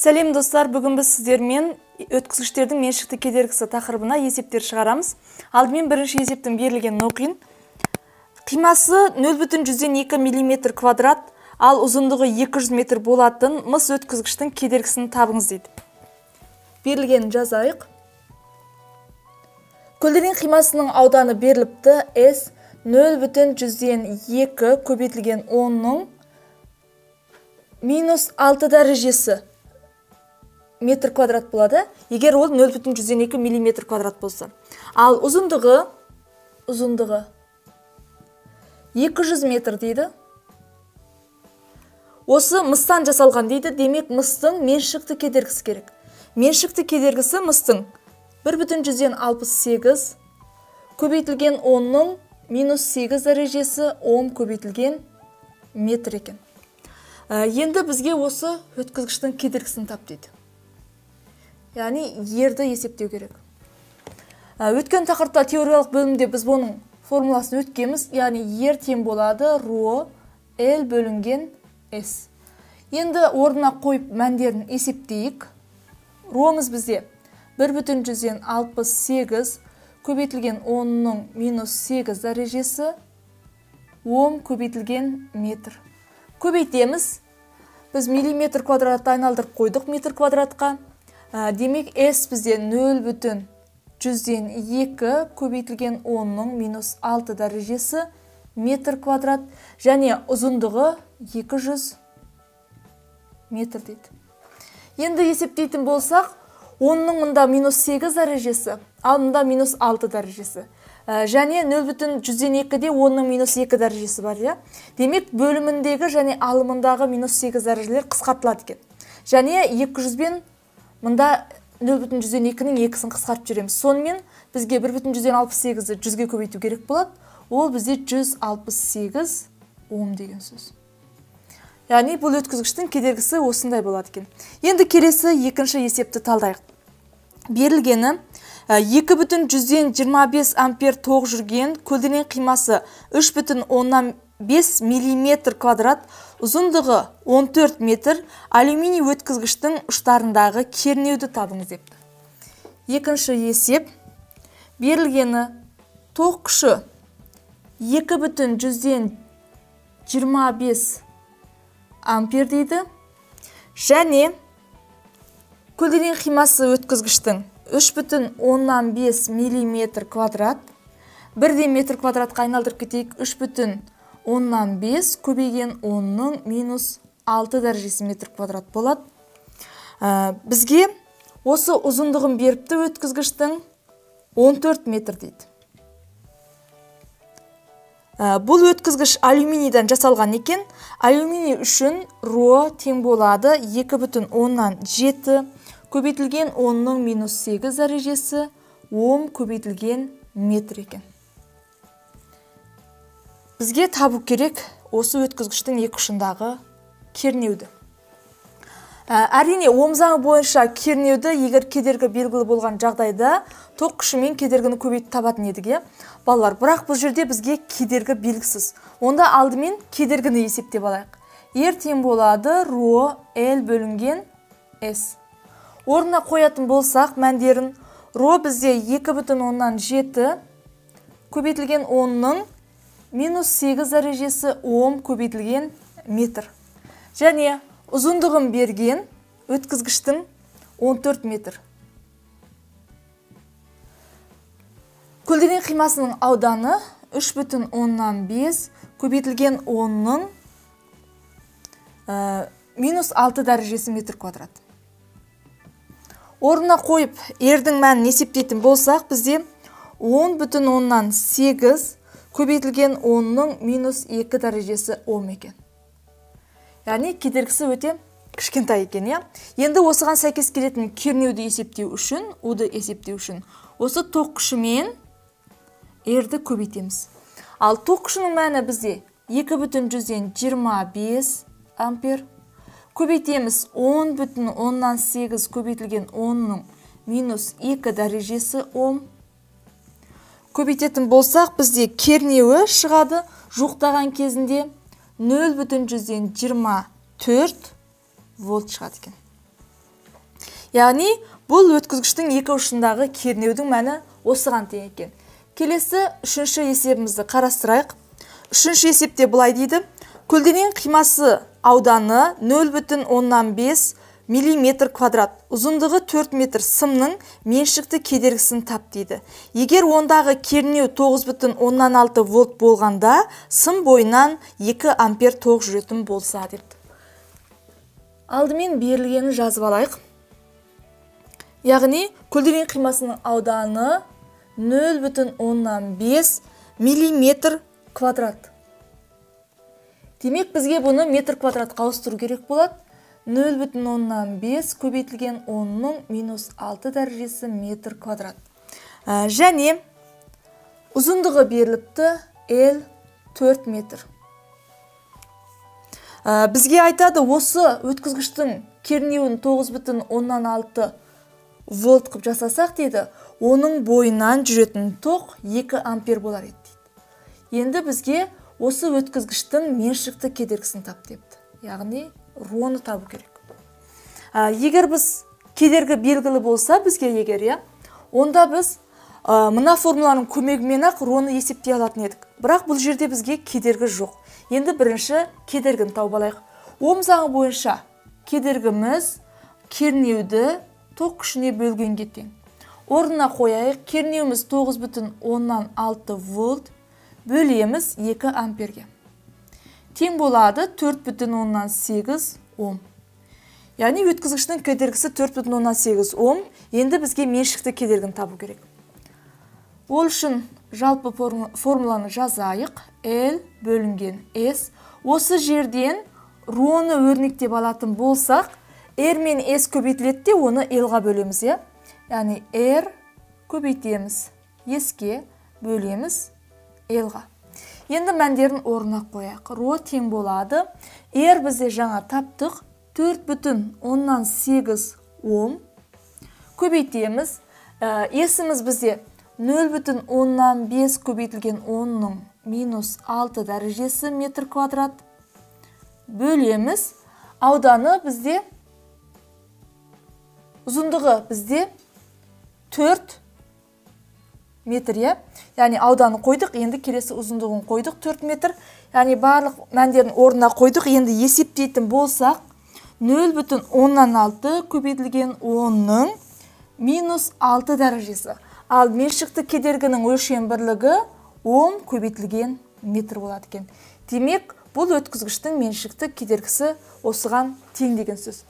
Сәлем достар, бүгін біз сіздермен өткізгіштердің меншікті кедергісі тақырыбына есептер шығарамыз. Алдымен бірінші есептің берілгенін оқиын. Қимасы 0,2 мм квадрат, ал ұзындығы 200 метр болатын мыс өткізгіштің кедергісін табыңыз дейді. Берілгенін жазайық. Көлденең қимасының ауданы беріліпті. S 0,2 көбейтілген 10-ның минус 6 дәрежесі метр квадрат болады, егер ол 0,2 мм квадрат болса. Ал ұзындығы 200 метр дейді. Осы мыстан жасалған дейді, демек мыстың меншікті кедергісі керек. Меншікті кедергісі мыстың 1,68 көбейтілген 10-ның минус 8 дәрежесі ом көбейтілген метр екен. Енді бізге осы өткізгіштің кедергісін тап дейді. Яғни ерді есептеу керек. Өткен тақырыпта теориялық бөлімде біз бұның формуласын өткенбіз. Яғни ер тең болады ро L бөлінген S. Енді орнына қойып мәндерін есептейік. Ромыз бізде 1,68 көбейтілген 10-ның минус 8 дәрежесі ом көбейтілген метр. Көбейтеміз. Біз миллиметр квадратты айналдырып қойдық метр квадратқа. Демек S бізде 0,2 көбейтілген 10-ның минус 6 дәрежесі метр квадрат және ұзындығы 200 метр дейді. Енді есептейтін болсақ, 10-ның мында минус 8 дәрежесі, ал мында минус 6 дәрежесі. Және 0,2-де 10-ның минус 2 дәрежесі бар, иә? Демек бөліміндегі және алымындағы минус 8 дәрежелер қысқартылады екен. Және 200 бен мында 0,2-нің екісін қысқартып жүреміз. Сонымен бізге 1,68-ді 100-ге көбейту керек болады. Ол бізде 168 ом деген сөз. Яғни бұл өткізгіштің кедергісі осындай болады екен. Енді келесі екінші есепті талдайық. Берілгені 2,25 ампер тоқ жүрген көлденең қимасы 3,5 мм квадрат, ұзындығы 14 метр, алюминий өткізгіштің ұштарындағы кернеуді табыңыз депті. Екінші есеп. Берілгені тоқ күші 2,25 ампер дейді. Және көлденең қимасы өткізгіштің 3,5 мм квадрат, бірден метр квадратқа айналдырып кетейік, 3,5 көбейген 10-ның минус 6 дәрежесі метр квадрат болады. Бізге осы ұзындығын беріпті өткізгіштің 14 метр дейді. Бұл өткізгіш алюминийден жасалған екен. Алюминий үшін ро тең болады 2,7 көбейтілген 10-ның минус 8 дәрежесі ом көбейтілген метр екен. Бізге табу керек осы өткізгіштің екі ұшындағы кернеуді. Әрине, ом заңы бойынша кернеуді егер кедергі белгілі болған жағдайда тоқ күшімен кедергіні көбейтіп табатын едік, иә, балалар. Бірақ бұл жерде бізге кедергі белгісіз. Онда алдымен кедергіні есептеп алайық. R тең болады ро L бөлінген S. Орнына қоятын болсақ мәндерін, ро бізде 2,7 көбейтілген 10-ның минус 8 дәрежесі ом көбейтілген метр. Және ұзындығын берген өткізгіштің 14 метр. Көлденең қимасының ауданы 3,5 көбейтілген 10-ның минус 6 дәрежесі метр квадрат. Орнына қойып R-дің мәнін есептейтін болсақ, бізде 10,8 көбейтілген 10-ның минус 2 дәрежесі ом екен. Яғни кедергісі өте кішкентай екен, иә? Енді осыған сәйкес келетін кернеуді есептеу үшін, U-ды есептеу үшін осы тоқ күшімен R-ді көбейтеміз. Ал тоқ күшінің мәні бізде 2,25 ампер. Көбейтеміз 10,8 көбейтілген 10-ның минус 2 дәрежесі ом. Көбейтетін болсақ, бізде кернеуі шығады жуықтаған кезінде 0,24 вольт шығады екен. Яғни бұл өткізгіштің екі ұшындағы кернеудің мәні осыған тең екен. Келесі үшінші есебімізді қарастырайық. Үшінші есепте былай дейді. Көлденең қимасы ауданы 0,5 миллиметр квадрат, ұзындығы 4 метр сымның меншікті кедергісін тап дейді. Егер ондағы кернеу 9,6 вольт болғанда, сым бойынан 2 ампер тоқ жүретін болса депті. Алдымен берілгенін жазып алайық. Яғни көлденең қимасының ауданы 0,5 миллиметр квадрат. Демек, бізге бұны метр квадратқа ауыстыру керек болады. 0,5 көбейтілген 10-ның минус 6 дәрежесі метр квадрат. Және ұзындығы беріліпті L 4 метр. Бізге айтады, осы өткізгіштің кернеуін 9,6 вольт қып жасасақ дейді, оның бойынан жүретін тоқ 2 ампер болар еді дейді. Енді бізге осы өткізгіштің меншікті кедергісін тап депті. Яғни роны табу керек. Егер біз кедергі белгілі болса бізге егер, иә, онда біз мына формуланың көмегімен ақ роны есептей алатын едік. Бірақ бұл жерде бізге кедергі жоқ. Енді бірінші кедергіні тауып алайық. Ом заңы бойынша кедергіміз кернеуді тоқ күшіне бөлгенге тең. Орнына қояйық, кернеуіміз 9,6 вольт бөлеміз 2 амперге. Тең болады 4,8 ом. Яғни өткізгіштің кедергісі 4,8 ом. Енді бізге меншікті кедергіні табу керек. Ол үшін жалпы формуланы жазайық. L бөлінген S. Осы жерден роны өрнектеп алатын болсақ, R мен S көбейтіледі де, оны L-ға бөлеміз, иә? Яғни R көбейтеміз S-ке бөлеміз L-ға. Енді мәндерін орнына қояйық. Ро тең болады. R бізде жаңа таптық. 4,8 ом. Көбейтеміз. S-іміз бізде 0,5 көбейтілген 10-ның минус 6 дәрежесі метр квадрат. Бөлеміз. Ауданы бізде, ұзындығы бізде 4 метр, иә? Яғни ауданы қойдық, енді келесі ұзындығын қойдық 4 метр. Яғни барлық мәндерін орнына қойдық. Енді есептейтін болсақ, 0,6 көбейтілген 10-ның минус 6 дәрежесі. Ал меншікті кедергінің өлшем бірлігі ом көбейтілген метр болады екен. Демек, бұл өткізгіштің меншікті кедергісі осыған тең деген сөз.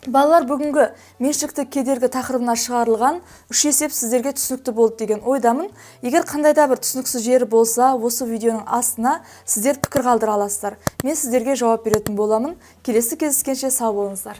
Балалар, бүгінгі меншікті кедергі тақырыбына шығарылған үш есеп сіздерге түсінікті болды деген ойдамын. Егер қандай да бір түсініксіз жері болса, осы видеоның астына сіздер пікір қалдыра аласыздар. Мен сіздерге жауап беретін боламын. Келесі кездескенше сау болыңыздар.